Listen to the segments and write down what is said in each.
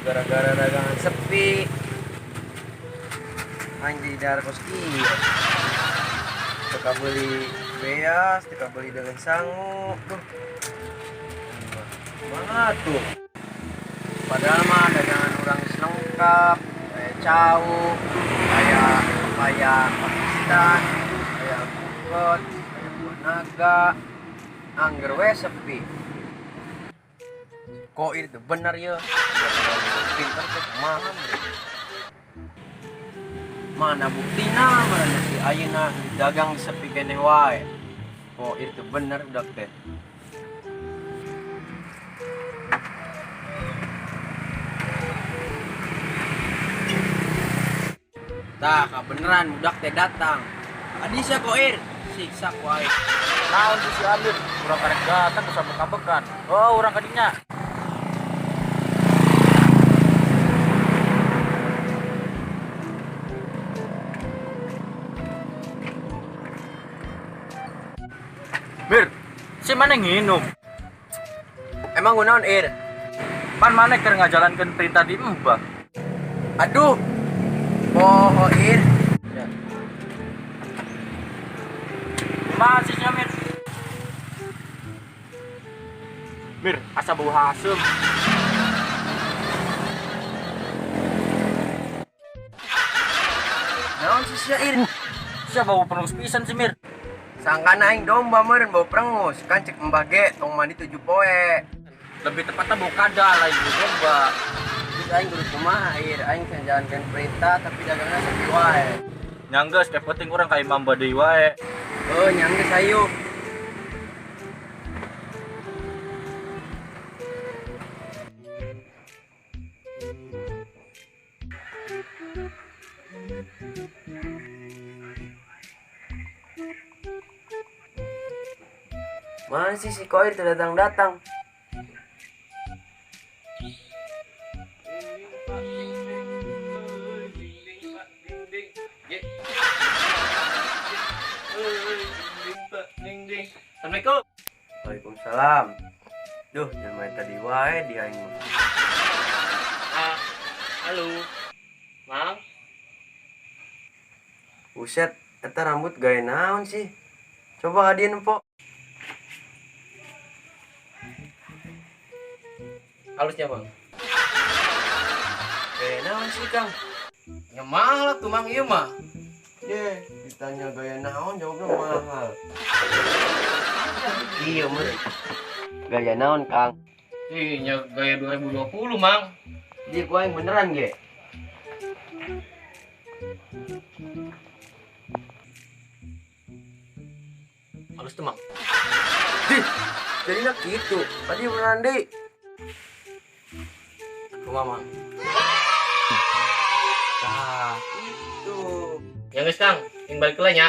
Gara-gara dagangan sepi. Aing jadi dahar kos kieu. Teu kabeli beas, teu kabeli dengan sangu. Duh. Kumaha tuh? Padahal mah dagangan urang geus lengkap, kayak cau, kayak pepaya Pakistan, kayak alpukat, kayak buah naga. Angger we sepi. Kok itu bener ya? Pinter teh kumaha bre? Mana buktina, mana si ayeuna dagang sepi keneh wae. Kok itu bener budak teh. Tah, beneran budak teh datang. Adisa Koir, siksa ku aing. Naon sih si Amir? Urang karek datang ke sabek-kabekan. Oh, urang kadinya. Mir, si mana nginum? Emang kunaon, Ir? Pan mana keur ngajalankeun perintah di Mbah? Aduh. Poho, Ir. Ya. Kumaha sih sia, Mir? Mir, asa bau haseum. Naon sih sia, Ir? Sia bau prengus pisan sih, Mir. Sangkana aing domba meureun bau prengus, kan cek Mbah ge tong mandi 7 poe. Lebih tepatnya bau kadal lain bau domba. Terus aing kudu kumaha, Ir? Aing can jalankeun perintah tapi dagangna sepi wae. Nya geus, kayak penting urang ka imam deui wae. Oh, nya geus hayu. Mana sih si Koir tidak datang-datang? Assalamualaikum. Waalaikumsalam. Duh, jelema tadi wae di aing mah. Ah, halo. Mang, Buset, eta rambut gaya naon sih? Coba ka dieu nempo. Halusnya, Mang. Gaya naon sih, Kang? Ya mahal tuh, Mang, ieu mah. Ye, ditanya gaya naon jawabnya mahal. Iya, mah. Gaya naon, Kang? Ih, nya gaya 2020, Mang. Di ku aing beneran ge. Halus tuh, Mang. Dih, jadinya gitu. Tadi beneran deh. Kumaha, Mang? Nah, itu. Ya geus, Kang, yang balik lah nya.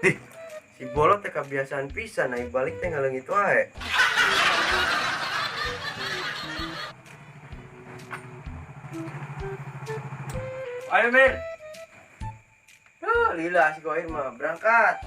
Dih, si bolot teh kebiasaan pisan naik balik teh ngaleungit wae. Ayo, Mir. Duh, lila si Koir mah berangkat.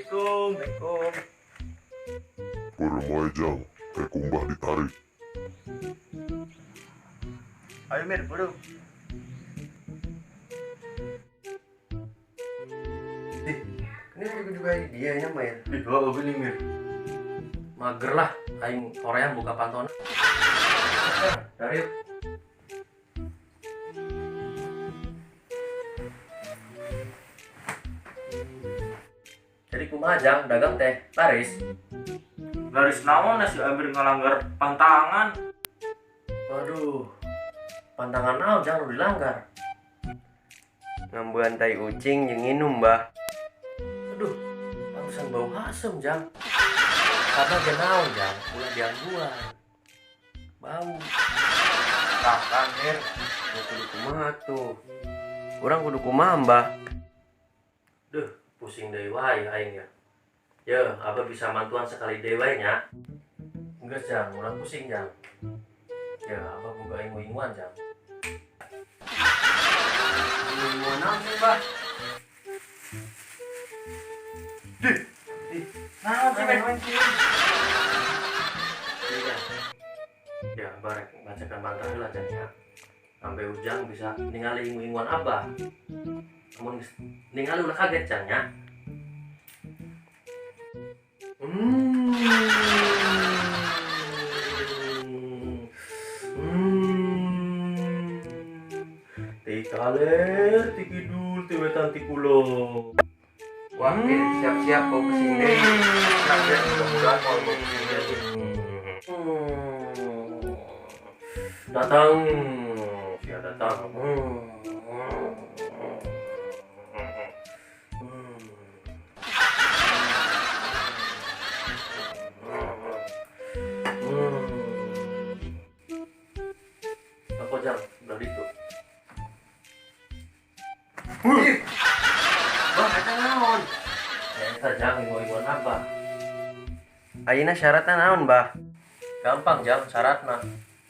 Assalamualaikum. Assalamualaikum. Beureum wae jang, kayak kumbah ditarik. Ayo Mir, buru. Dih, ini juga juga dia nya mah ya. Ih, oh, gini Mir. Mager lah, aing Korea buka pantona. Dari yuk. Jadi kumaha jang dagang teh laris? Laris naon si Amir ngalanggar pantangan. Waduh, pantangan naon jang nu dilanggar? Ngambean tai ucing jeung nginum, Bah. Aduh, pantesan bau hasem jang. Abah ge naon, Jang? Ulah diangguan. Bau. Tah, Kang, Mir. Ya kudu kumaha tuh. Urang kudu kumaha, Mbah? Duh, pusing deui wae aing ya. Ya, abah bisa mantuan sekali deui wae nya. Geus, Jang, urang pusing, Jang. Ya, abah boga ingu-inguan, Jang. Ingu-inguan naon sih, Mbah? Dih, naon sih, Mbah? Naon sih? Iya, Jang. Ya, abah rek bacakan mantra heula, Jang ya. Sampai Ujang bisa ningali ingu-inguan abah. Namun geus ningali ulah kaget, Jang ya. Ti kaler, ti kidul, ti wetan, ti kulon. Wah, Mir, siap-siap bau pesing deui. Tenang, Mir, mudah-mudahan mau bau pesing deui. Datang, sia datang. Apa Jang? Udah itu. Bah, eta naon? Eta Jang, ingu-inguan abah. Ayeuna syaratna naon, Bah? Gampang Jang, syaratna.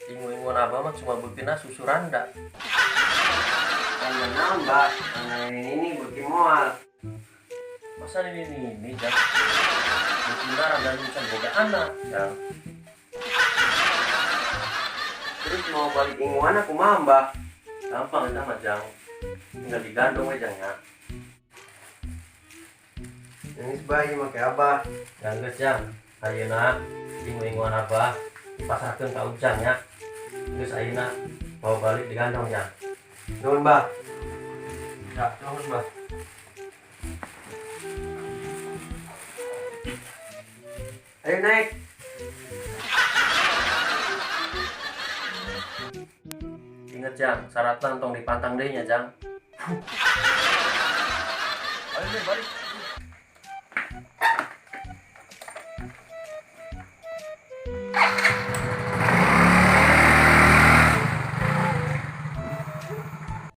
Ingu-inguan abah mah cuma beukeuna susu randa. Randa naon, Bah? Randa ini beuki moal. Masa ini Jang? Beukeuna randa nu can boga anak, Jang. Terus mau balik inguan aku mah, Mbah? Gampang eta mah, Jang. Tinggal digandong we, Jang ya. Nangis bayi make abah. Jang geus, Jang. Ayeuna ingu-inguan abah dipasarkeun ka Ujang ya. Geus ayeuna bawa balik digandong, Jang. Nuhun, Mbah. Ya, nuhun, Mbah. Ayo naik. Ingat, Jang, syaratna tong dipantang deui nya, Jang. Ayo deh, balik.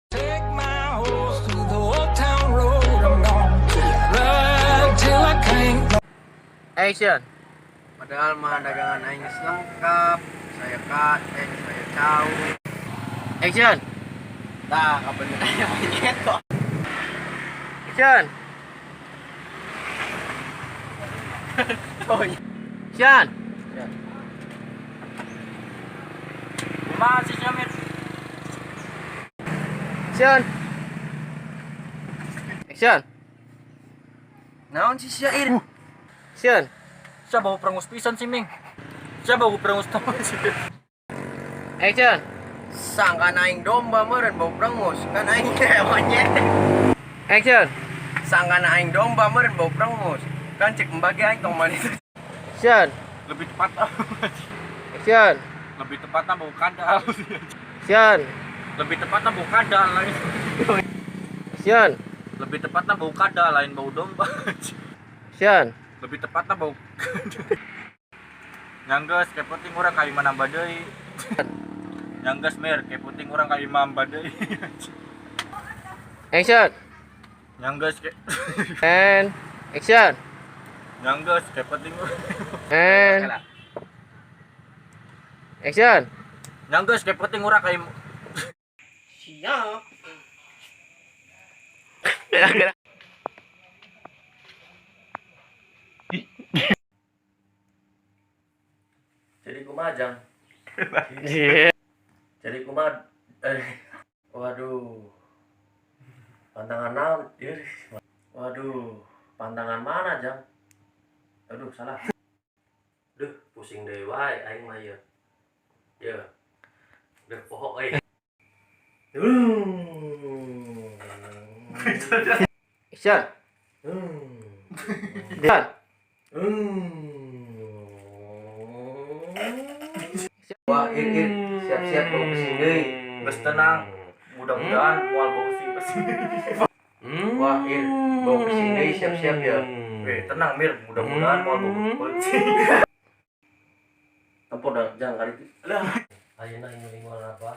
Take my horse through the old town road. I'm gonna ride till I can't. Action. Padahal mah dagangan aing geus lengkap. Saya saya cau. Action. Tah, kabeneran monyet kok. Action. Oh iya. Action. Kumaha sih Jamir? Action. Action. Naon sih syair? Action. Siya bau prengus pisan sih Ming. Siya bau prengus teman sih. Action. Sangkan aing domba meureun bau prengus, kan aing teh monyet. Action. Sangkan aing domba meureun bau prengus. Kan cek mbage aing tong manis. Action. Lebih tepat. Action. Lebih tepatnya bau kadal. Action. Lebih tepatnya bau kadal lain. Action. Lebih tepatnya bau kadal lain bau domba. Action. Lebih tepatnya bau. Nyanggeus kayak puting urang ka imah nambah deui. Nyanggeus Mir, kayak puting urang ka imah nambah deui. Action. Nyanggeus kayak And action. Nyanggeus kayak puting urang. And action. Nyanggeus kayak puting urang ka imah. Siap. Jadi kumaha, Jang? Jadi kumaha waduh. Pantangan naon? Ih, waduh, pantangan mana, Jang? Aduh, salah. Duh, pusing deui wae aing mah ieu. Ye. Duh, poho euy. Action. Dan. Wah, Ir, Ir, siap-siap bau pesing deui. Geus tenang. Mudah-mudahan moal bau sih pesing. Wah, Ir, bau pesing deui siap-siap ya. Tenang Mir, mudah-mudahan moal bau pesing. Nempo dang, jang kali itu. Lah, ayeuna hingulinguan apa?